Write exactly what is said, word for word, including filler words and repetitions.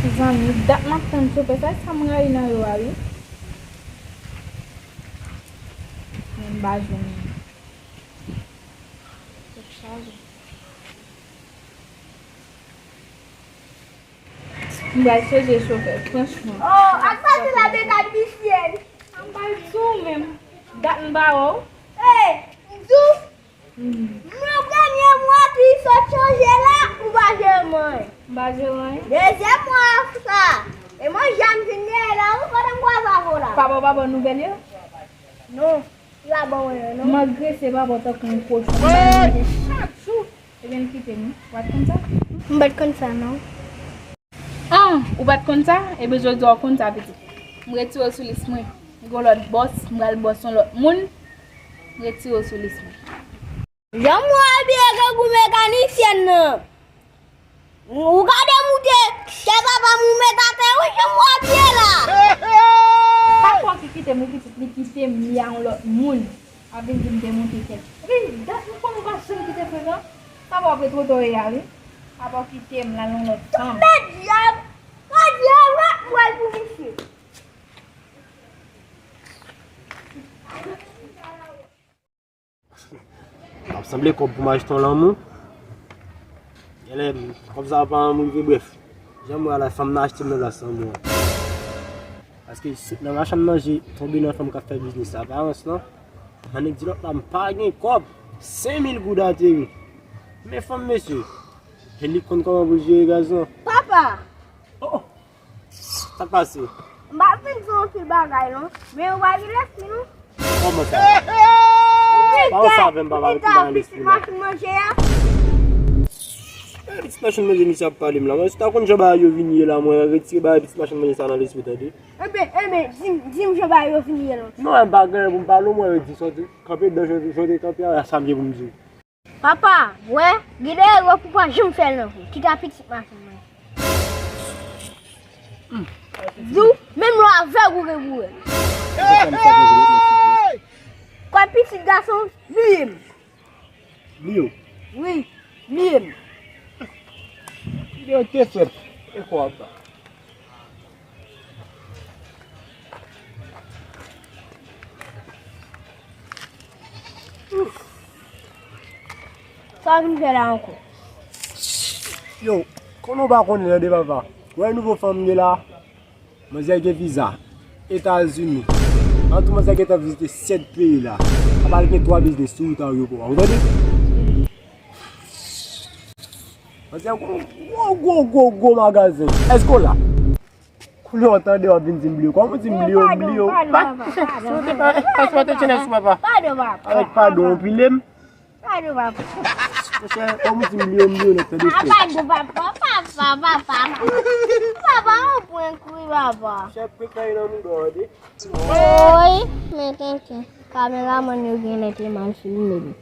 Zanmi, dat m ap tann chofè sa, sa m rayi nan yo a wi. Men m pa jwenn li. Tèt chaje. M pral chèche chofè, franchman. Oh, ak sa se la de gad misye. M pral di w menm. Dat m pa wè w. Hey, m di w, mwen premye mwa ki sot chanje la, ou pa jere mwen. M pa jere anyen. Dezyèm mwa sa. E mwen janm vin dèyè la, ou kote m kwaze avè w la. Papa w pa ba w nouvèl yo? Non. Li pa ban mwen yo, non. M agrese papa w tankou yon kochon. M ba l manje chak jou. Ebyen, l kite m wi. Ou pa t konn sa? M pa t konn sa, non. Ah, ou pa t konn sa? Ebyen, jodi a w konn sa, pitit. M retire w sou lis mwen. M gen yon lòt bòs, m pral bòs yon lòt moun. M retire w sou lis mwen. Jan m wè w abiye grangou mekanisyen nan. Ou ka demoute chèz papa m ou met atè wi, jan m wè w abiye la. Papa w ki kite m wi pitit, li kite m, li a yon lòt moun. Ap vin di m demoute chèz. Epi dat m konnen ou pa janm kite frè m nan. Papa w ap ret wote w ye a wi. Papa w kite m, l al yon lòt fanm. Tande dyab, tande dyab, w ap pral pou misye. Ap sanble kòb pou m achte yon lanmou. Genlè, kòb sa pa janm rive, brèf. Jan m wè a la, fanm nan achte m nan plas lanmou an. Paske sot nan machann manje, tonbe nan fanm k ap fè biznis aparans lan. Annik di lòt la, m pa gen kòb. Senk mil goud ateri. Men fanm, mesye. E li konn kòman pou l jere gaz lan. Papa! Oh, oh. Sa k pase? M pa vin di w anpil bagay non, men ou pa gen lespri non. Kòman sa? Ou gen tè, ou gen tè a pitit machann manje a? Eh, pitit machann manje misye ap pale m la. Mwen si w ta konn jan bagay yo vin ye la, mwen retire bagay pitit machann manje sa nan lespri tande. Enben, enben, di m, di m jan bagay yo vin ye non. Non, m pa gen pou m pale w, mwen di sòti kanpe dan jan w te kanpe a, sa m gen pou m di w. Papa, wè, gen de erè pou pa janm fè l ankò. Kite pitit machann manje. Di w, menm lè w avè w, ou gen pou wè. Kòm pitit gason, bliye m. Bliye w? Wi, bliye m. Bliye w te fèt. E kwa w pa? Sa w vin fè la ankò? Yo, konnen w pa konnen tande papa. Wè nouvo fanm gen la. Manzè gen viza Etazini. An tou manzè gentan vizite sèt peyi la. Apa l gen twa biznis sou wout ayewopò a. Ou tande? Manzè gwo, gwo, gwo, gwo, gwo magazen. Èske w la? Kounye a w tande w ap vin di m bliye w. Kòman w di m bliye w, bliye w? Padon, padon, papa, padon, papa. Padon, papa. Avèk padon, w pile m. Padon, papa. Monchè, kòman w di m bliye w, bliye w nèt, tande frè. Padon, papa, papa, papa. Papa, ou pran kou, papa. Monchè, pran kay nan mouda w, tande. Woy, men tenten. Kameramann yo genlè te mal filme m.